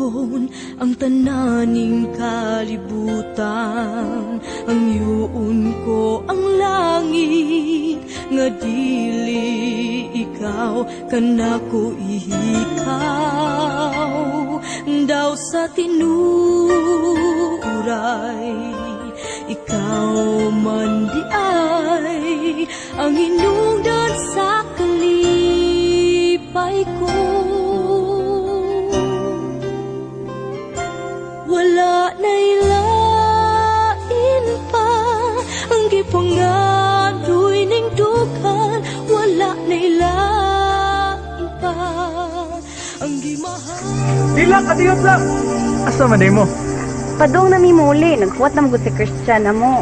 Hangyoon ang tananing kalibutan, hangyoon ko ang langit nga dili ikaw kanako ihikaw. Daw sa tinuray, ikaw man di ay ang hinungdan sa kalipay ko. Wala na'y lain pa ang gipangandoy ning dughan. Wala na'y lain pa ang gimahal. Dila, kadiyot lang. Asa man mo? Padong na mi muli, naghuwat na magud si Christian amo.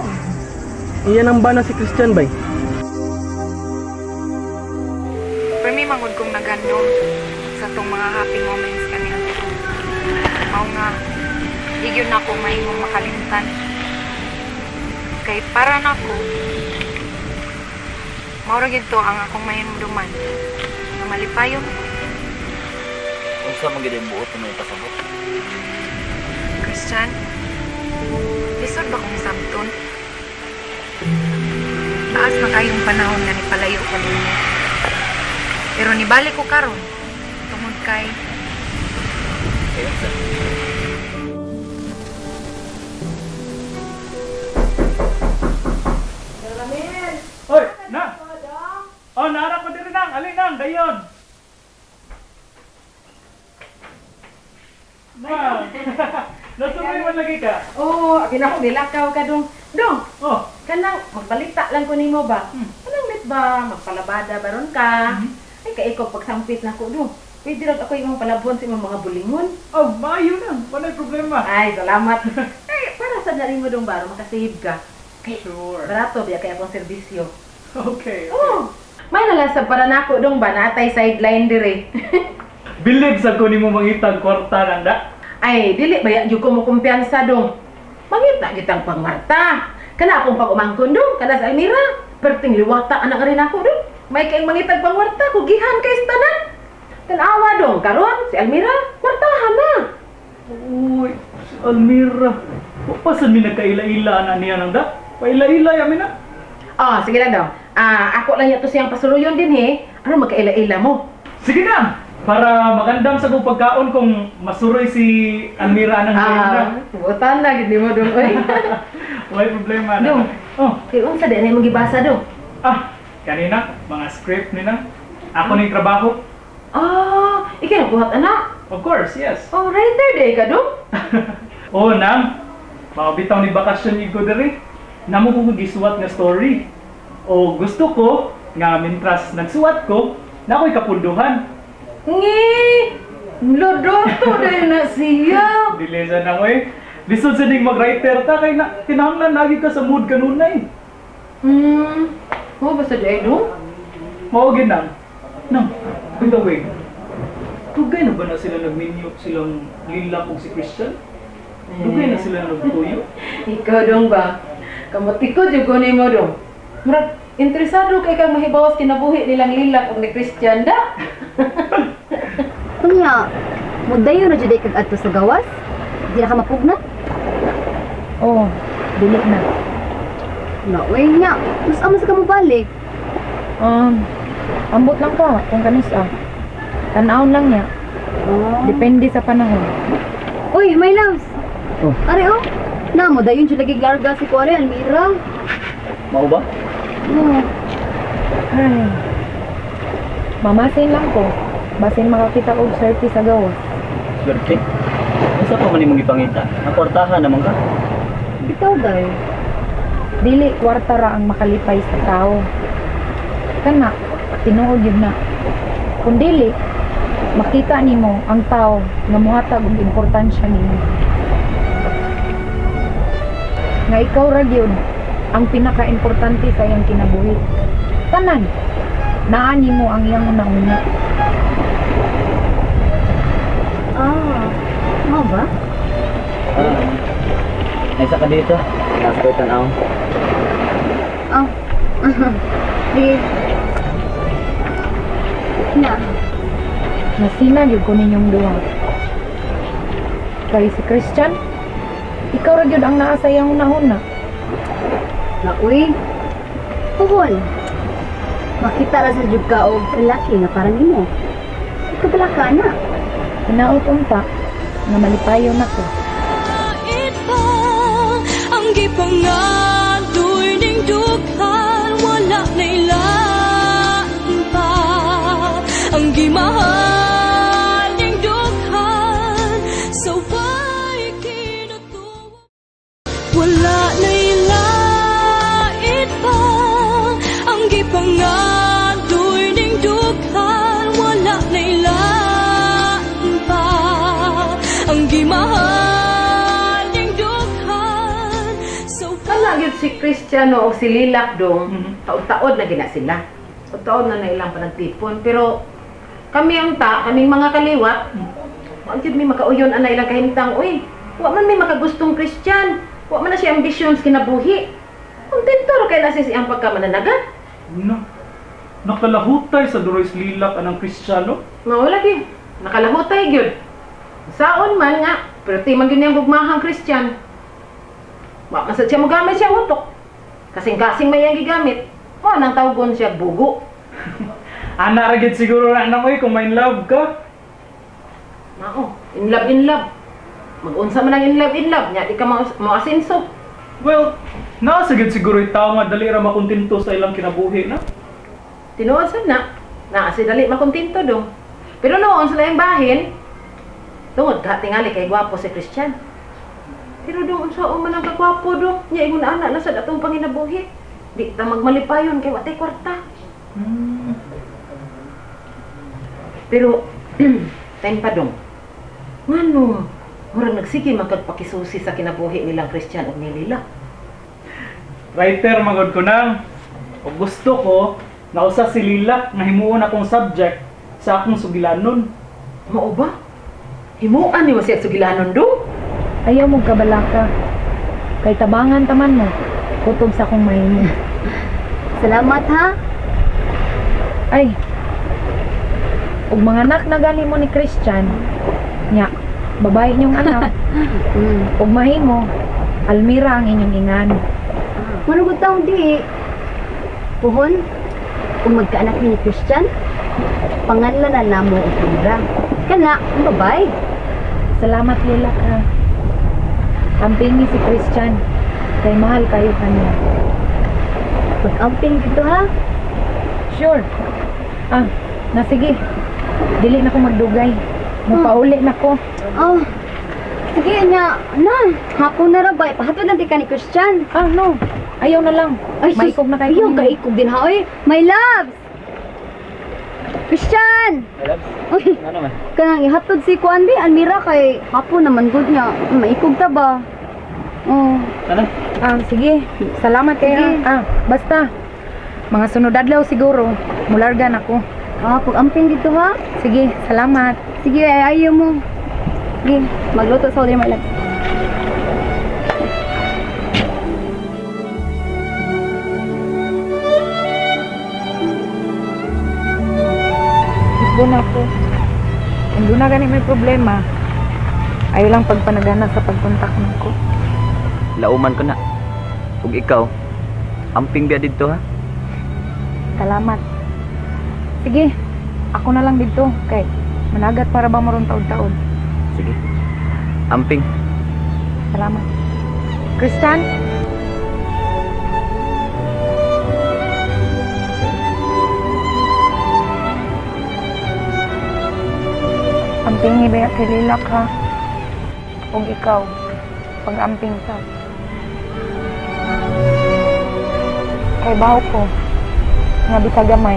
Iyan ang bana si Christian bay. Permi mangud kong naghandom sa tong mga happy moments kaniya. Mao nga di gyud nako mahimong makalimtan. Kay para nako, mao ra gyud to ang akong mahinumduman nga malipayon ko. Unsa man gid ang buot na may pasabot? Christian, lisod ba kong sabton? Taas na kayong panahon nga nipalayo ko nimo. Pero nibalik ko karon tungod kay Kay unsa? Oy, na. Oh, naara ko diri nang, ali nang, dayon. Na. Nasuroy man lagi ka. Oo, oh, ako nilakaw ka dong. Dong, Oh, kanang magbalita lang ko nimo ba? Kanang lit ba magpalabada baron ka? Ay kaiko pagsampit na ko dong. Pwede ra ako imong palabon sa imong mga bulingon. Oh, maayo na. Walay problema. Ay, salamat. Ay, para sa na mo dong baro makasave ka. Kay Sure. barato biya kay akong serbisyo. Okay. Oh, may nalasab para nako dong ba natay sideline dire. Bilib sa ko nimo mangitag kwarta nang da. Ay, dili ba jud ko mo kumpiyansa dong. Mangita gyud ang pangwarta. Kana akong pag-umangkon dong, kana sa Almira. Perting liwata anak rin ako dong. May kaing mangitag pangwarta, kugihan kay tanan. Tanawa dong, karon si Almira, kwartahan na. Uy, si Almira. Wa pa sad mi nagkaila-ila na niya nang da. Paila-ila yami na. Ah, sige lang dong. Ah, ako lang yato siyang pasuruyon din he. Ano magkaila-ila mo? Sige na. Para magandam sa kong pagkaon kung masuroy si Almira nang Ah, butan na gid nimo dong oy. Walay problema na. Dong. Oh, Kay unsa di na imong gibasa dong? ah, kanina mga script ni na. Ako ning trabaho. Ah, ikaw nagbuhat anak. Of course, yes. Oh, writer day ka dong. Oh, nang. Mga bitaw ni bakasyon ni ko diri. Namo ko gisuwat nga story. O gusto ko nga mintras nagsuwat ko, na ako'y kapunduhan. Ngi! Lodoto dahil na siya. Dili sa na ko eh. Lisod sa ding mag-writer ta kay na kinahanglan lagi ka sa mood kanunay. Oh, basta di ay no? Mao gyud nang. Nang, by the way, dugay na ba na sila nagminyo silang Lila ug si Christian? Dugay na sila nagtuyo? Ikaw dong ba? Kamuti ko jud ko nimo dong. Murag interesado kay kang mahibawas kinabuhi nilang Lilak ug ni Christian da. Unya, mudayon na jud ay kag adto sa gawas? Di na ka mapugna? Oh, dili na. Na, uy nya, mas ama sa ka mobalik. Ambot lang ka kung kanis ah. Tan-awon lang niya. Oh. Depende sa panahon. Uy, my loves. Oh. Are oh. Na mo dayon jud lagi larga si Kuare Almira. Mao ba? Oh. Ay. Mamasin lang ko. Basin makakita og swerte sa gawas. Swerte. Unsa pa man imong gipangita? Ang kwartahan naman ka. Bitaw day. Dili kwarta ra ang makalipay sa tao. Kana, tinuod yun na. Kung dili, makita nimo ang tao nga mohatag og importansya nimo. Nga ikaw ra gyud ang pinaka-importante sa iyang kinabuhi. Tanan, naa nimo ang iyang una-una. Ah. Mao ba? Ah. Naisa ka dito. Nasa ko'y tan-aw. Oh. Sige. Na. Nasina gyud ko ninyong duha. Kay si Christian, ikaw ra gyud ang naa sa iyang hunahuna. Naoy. Puhon. Makita ra sa jud ka og lalaki nga para nimo. Ikaw ka na. Hinaot unta nga malipayon nako. Ito ang gipangandoy ning dughan, wala na ilain pa ang gimahal ning dughan sa way kinutuwa. Wala na ilait pa ang gipangandoy ning dughan, wala na ilain pa ang gimahal ning dughan sa Kana gyud si Cristiano o si Lilac dong, taod-taod na gina sila. Taod-taod na na ilang panagtipon. Pero kami ang ta, kaming mga kaliwat, wa gyud may makauyon ana ilang kahimtang, uy, wa man may makagustong Christian. Wa man na siya ambisyon sa kinabuhi. Kontento ra kay na siya siyang pagkamananagat. No. Nakalahutay sa Duroys Lilak anang Kristiyano. Mao lagi, nakalahutay gyud. Saon man nga, pero ti man gyud niyang gugmahang Christian. Wa man sad siya mogamit siya utok. Kasing-kasing may iyang gigamit. Mao nang tawgon siya bugo. Ana ra gid siguro na nang oy kung may love ka. Mao, in love in love. Mag-unsa man ang in love in love, nya di ka moasenso. Well, naa sa gid siguro yung tao nga dali ra makontento sa ilang kinabuhi na. Tinuod sad na, naa si dali makontento dong. Pero noon sa laing bahin, tungod ka tingali kay gwapo si Christian. Pero dong unsa man ang kagwapo dong, nya ingon ana na sad atong panginabuhi. Di ta magmalipayon kay watay kwarta. Pero time pa dong. Ngano, murag nagsige man kag pakisusi sa kinabuhi nilang Christian ug ni Lila. Writer magod ko nang og gusto ko nga usa si Lilak nga himuon akong subject sa akong sugilanon. Mao ba? Himuan nimo siya sugilanon dong. Ayaw mo kabalaka. Kay tabangan taman mo. Kutob sa akong mahimo. Salamat ha. Ay. Ug mga anak na gani mo ni Christian. Nya, babae inyong anak. Ug mahimo, Almira ang inyong ingan. Manugod taong di. Puhon, kung magkaanak mi ni Christian, panganlan na namo og Almira. Kana, ang babay. Salamat Lila ka. Ampingi si Christian. Kay mahal kayo kanya. Pag-amping dito ha. Sure. Ah, na sige. Dili na ko magdugay. Mupauli na ko. Oh, sige nya, na, hapon na ra ba? Pahatod na di ka ni Christian. Ah, no. Ayaw na lang. Ay, sus, Maikog na kayo. Ayaw, kaikog din ha, oy. My loves! Christian! My loves, Uy, ano naman? kanang ihatod si Kuan bi, Almira kay hapon naman good niya. Maikog ta ba? Oh, Ano? Ah, sige. Salamat kayo. Sige. Ah, basta. Mga sunod adlaw siguro. Mularga na ko. ah, pag-amping dito ha. Sige, salamat. Sige, ay, ayaw mo. Sige, magluto sa order, my loves. Isbo na ko. Kung doon na gani may problema, ayaw lang pagpanagana sa pagkontak nako. Lauman ko na. Ug ikaw, amping biya didto ha. Salamat. Sige, ako na lang dito. Kay, managat para ba maroon taod-taod. Sige. Amping. Salamat. Christian? Amping ba kay Lilak ha? Kung ikaw, pag-amping sa. Kay baho ko, nga bisag gamay,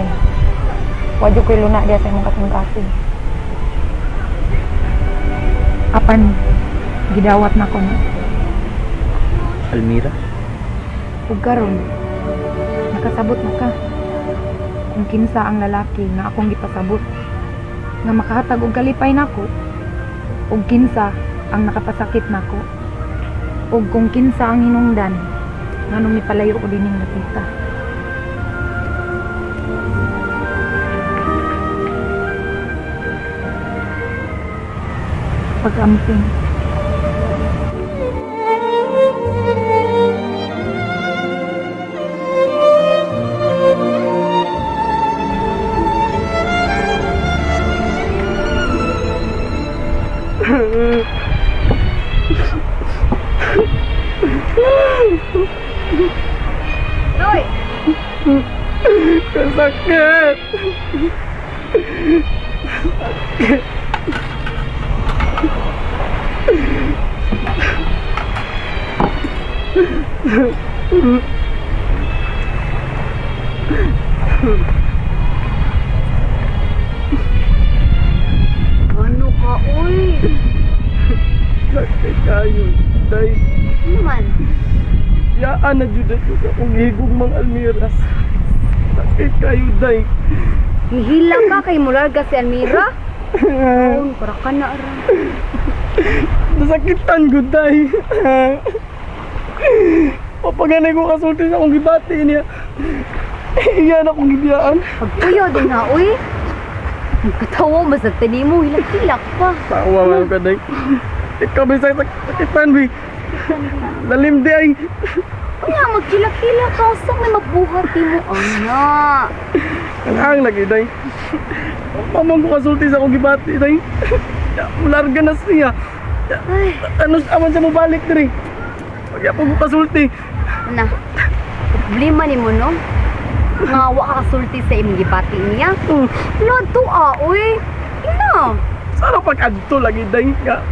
wadyo ko'y luna diya sa imong kasing-kasing. Apan, gidawat na ko na. Almira. Ug karon, nakasabot na ka. Kung kinsa ang lalaki nga akong gipasabot, nga makahatag og kalipay nako, ug kinsa ang nakapasakit nako, ug kung kinsa ang hinungdan nganong mipalayo ko dining nakita. Pag-amping. Sakit! Ano ka, uy? Sakit kayo, day. Ano man? Yaan na jud ko sa akong higog Mang Almira. Sakit kayo, day. Hihila ka kay mularga si Almira? Taon, para ka na aran. Nasakitan ko, day. Papaganay ko kasulti sa akong gibati niya. Iyan akong gibiyaan. Pagpuyo din ha, uy. Ang katawa, basta tani mo, hilak-hilak pa. Tawa man ka, day. Ikaw ba sa sakitan, bi? Lalim di ay. Kaya magkilak-hilak ka, sa may mabuhat mo, ana. Ang lagi, day. Pamang ko kasulti sa akong gibati, day. Mularga na siya. Ay, Ano aman siya mobalik diri? Pagya po ko kasulti. ana. Problema ni mo, no? Nga, wa ka kasulti sa imong gibati niya. Lord, tuwa, uy. Ina. Sana pag adto lagi day nga.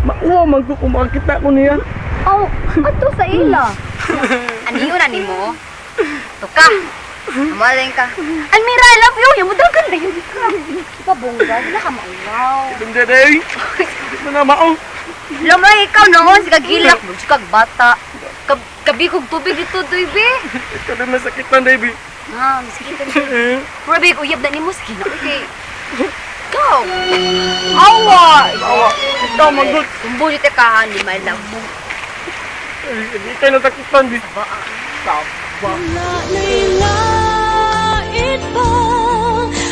Mauwa man ko kung makakita ko niya. Oh, ato sa ila. Ano yun, ani mo? Tuka. Amalin ka. Almira, I love you. Yung mudagan na yun ka. Pabongga, wala ka mauwaw. Hindi day. Hindi mo na mao. Lamay ikaw noon, si kagilak mo, si kagbata. Kabi kog tubig dito, doy, be. Ikaw na masakitan, baby. Ah, masakitan. Pero be, uyab na nimo, sige na, okay. Go! Awa! Awa, ikaw magut. Tumbo dito ka, ni my love mo. Hindi kayo nasakitan, di. Taba. Wala na'y lait pa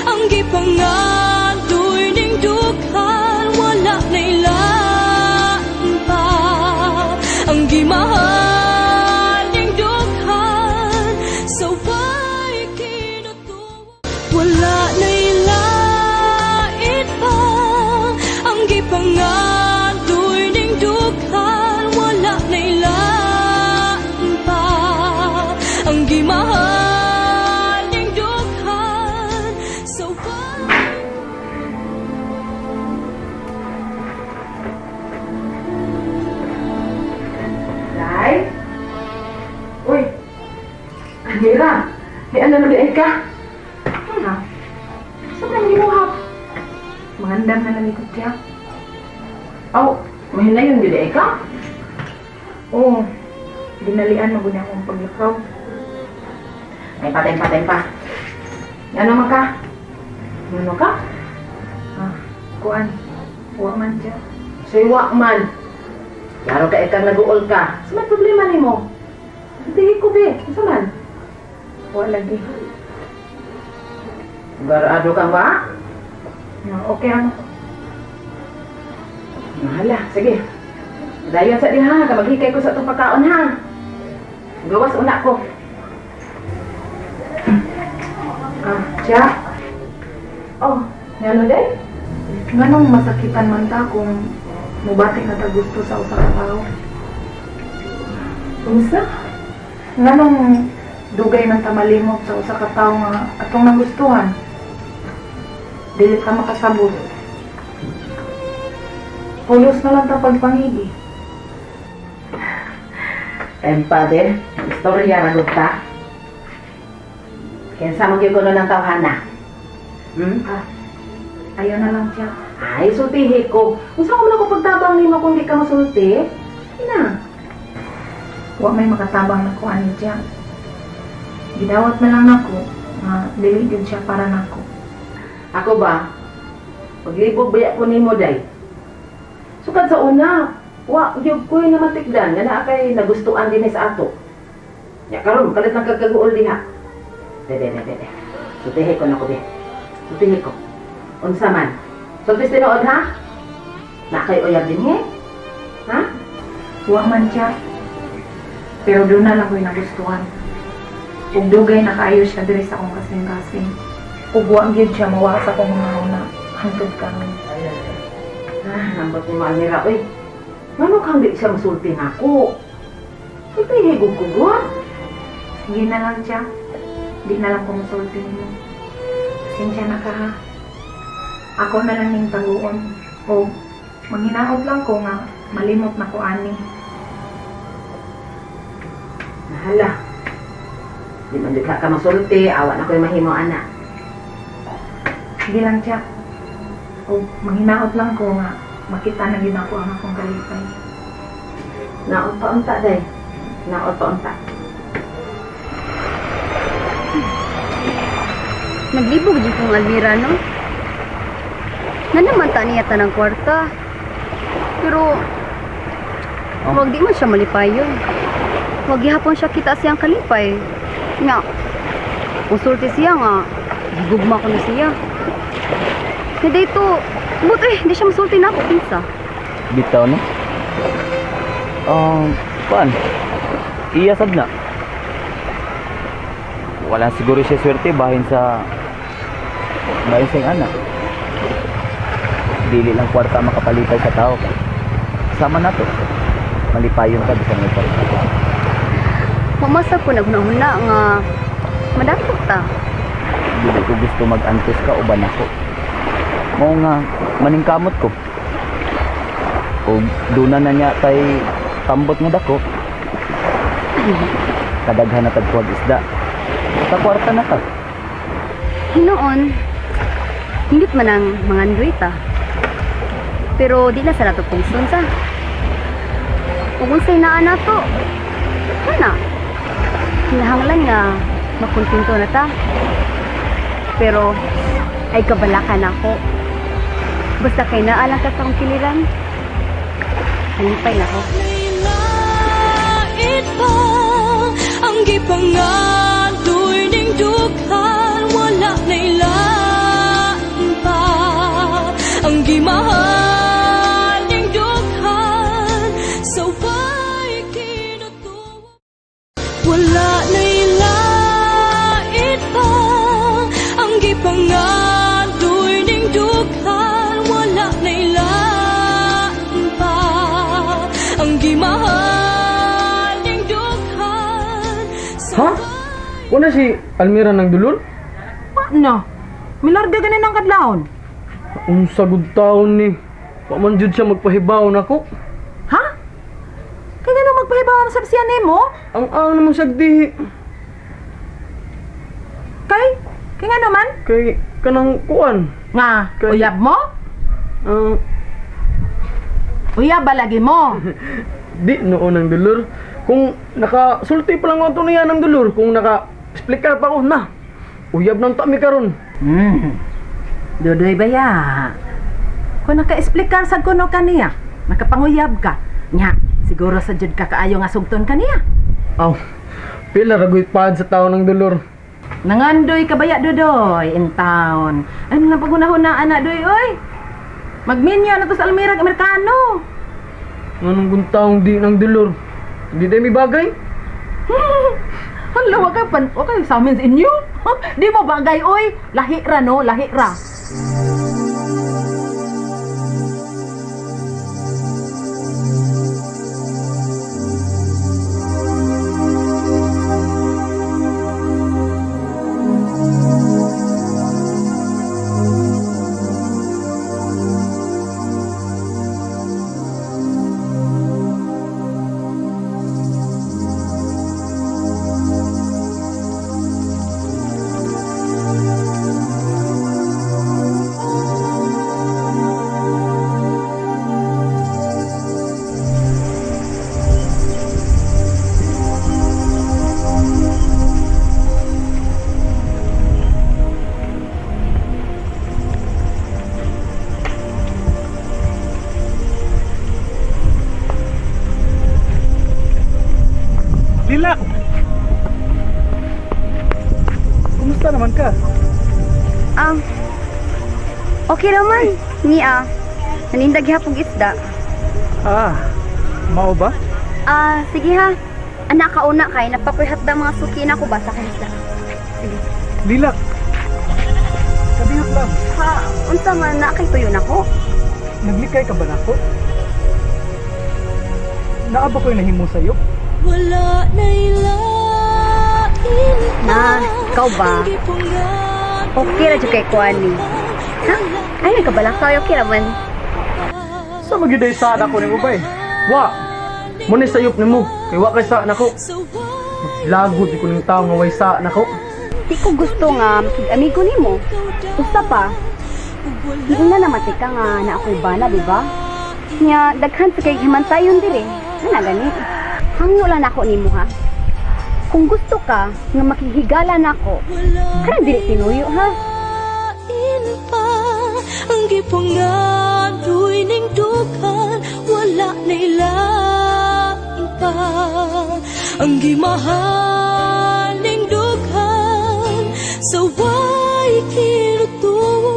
ang gipangadoy ning dughan. Wala na'y lain pa ang gimahal ning dughan. Sa way kinutuo. Wala na'y lait pa ang gipangadoy ning dughan. Wala na'y lain pa ang gimahal ning dughan. Sa way Day? Uy! Almira! May ano na di ka? Ha? Saan man gibuhat? Mangandam na lang ikot siya. Aw, mahinayon gyud ay ka? Oo. Dinalian mo gud akong paglakaw. Ay, patay, patay pa. Ano man ka? Ano ka? Ah, kuan. Wa man siya. Siwa man. Klaro ka ikang nag-uol ka. Sa may problema nimo? Hindi ko be. Sa man? Wa lagi. Garado ka ba? Ah, okay ra mo. Mahala, sige. Dayon sa diha, kamaghikay ko sa itong pagkaon ha. Gawas una ko. Ah, siya. Oh, ngano day? Nganong masakitan man ta kung mubati na ta gusto sa usa ka tawo? Unsa? Nganong dugay man ta malimot sa usa ka tawo nga atong nagustuhan? Dili ta makasabot. Pulos na lang ta pagpangigi. Empa de, istorya ra gud ta. Kinsa man gyud kuno ng tawhana? Hmm? Ayaw na lang siya. Ay, sultihi ko. Unsa ko man ako pagtabang nimo kung di ka masulti? Ina. Wa may makatabang nako ani siya. Gidawat na lang nako nga dili gyud siya para nako. Ako ba? Paglibog baya ko nimo day. Sukad sa una, wa gyud ko'y namatikdan nga naa kay nagustuhan dinhi sa ato. Nya karon kalit lang kag kaguol diha. De de de de. De. Sultihi ko nako be. Sultihi ko. Unsa man? Sultis tinuod ha? Na kay uyab dinhi? Ha? Wa man siya. Pero doon na lang ko'y nagustuhan. Ug dugay na kaayo siya diri sa akong kasing-kasing. Ug wa gyud siya mawa sa akong mga una hangtod karon. Ah, nambot ni Almira, uy. Ngano kang di siya masulti nako? Sultihi gud ko gud. Sige na lang siya. Di na lang ko musulti nimo. Pasensya na ka ha. Ako na lang ning taguon. O manghinaot lang ko nga malimot na ko ani. Hala. Di man jud ka masulti, awa na ko'y mahimo ana. Sige lang siya. O manghinaot lang ko nga makita na gid ako ang akong kalipay. Naot pa unta day. Naot pa unta. Naglibog jud kong Almira, no? Nanaman ta niya tanang kwarta. Pero, wag di man siya malipayon. Wag gihapon siya kita siyang kalipay. Nga, usulti siya nga, gigugma ko na siya. Nga dito, but eh, di siya masulti na ako, kinsa. Bitaw no? Kuan. Iya sad na. Wala siguro siya swerte bahin sa iyang anak. Dili lang kwarta makapalipay sa tao. Sama na to. Malipayon ka bisan may kwarta. Mamasa ko naghuna-huna nga, madakot ta. Dili ko gusto mag-antos ka uban ako. Mao nga maningkamot ko. O duna na niya tay tambot nga dako. Kadaghan na tag kuwag isda. Sa kwarta na ka. Hinoon, hindot man ang mga andoy ta. Pero di na sa nato pungson sa. Ug unsay naa nato? Kana. Kinahanglan nga makontento na ta. Pero ay kabalakan ako. Basta kay naa lang ka sa akong kiliran. Halipay na ko. Lait pa ang gipangandoy ning dughan, wala na'y lain pa ang gimahal ning dughan sa way kinutuo. Wala na'y lait pa ang gipangandoy ning dughan, wala na'y lain pa ang gimahal ning dughan sa Ha? Una si Almira ng dulol? Paano? Milarga ganin ang kadlawon. Unsa gud taon ni. Wa man jud siya magpahibaw nako. Ha? Kaya nga nung magpahibaw sa siya nimo? Ang ang naman siya dihi. Kay? Kaya nga naman? Kay kanang kuan. Nga, uyab mo? Ang Uyab ba lagi mo? di noon ang dulur. Kung nakasulti pa lang ako niya ng dulur, kung naka explicar pa ko na. Uyab nang ta mi karon. Dudoy ba ya? Kung naka-explicar sa kuno kaniya, nakapanguyab ka. Nya, siguro sa jud ka kaayo nga sugton kaniya. Aw. Pila ra gud paad sa tao ng dulur. Nangandoy ka baya Dudoy in town. Ano lang paghunahuna anak doy oy? Magminyo na to sa Almirag Amerikano. Nganong kung taong di ng dulur. Hindi tayo may bagay. Hala, wag ka pan, wag kayo sa amin sa inyo. Di mo bagay oy. Lahi ra no, lahi ra. Lilak! Kumusta naman ka? Okay raman. Niya, nanindag hapong isda. Ah, mao ba? Ah, sige ha. Anak kauna kay napakuhat da mga suki na ko ba sa isda. Sige. Lilak! Kabihok lang. Ha, unsa man na kay tuyo nako. Naglikay ka ba nako? Naa ba ko'y nahimo sa'yo? Wala na'y lait Na, ikaw ba? Okay ra jud kay kuani. Ha? Ay, nagkabalakaw, okay ra man. Sa magiday sa ako nimo bay. Wa. Mo ni sayop nimo. Kay wa kay sa nako. Lago di ko ning tao nga way sa nako. Di ko gusto nga makig-amigo nimo. Usa pa, giingnan naman tika nga na ako'y bana, di ba? Nya, daghan sa kay himantayon diri. Ana gani. Hangyo lang nako nimo ha. Kung gusto ka nga makighigala nako, karon dili tinuyo ha. Lain pa ang gipangandoy ning dughan, wala nailain pa ang gimahal ning dughan sa way kinutupan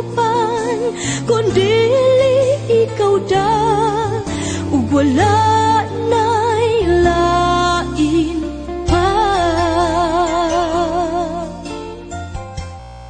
kun dili ikaw da ug wala.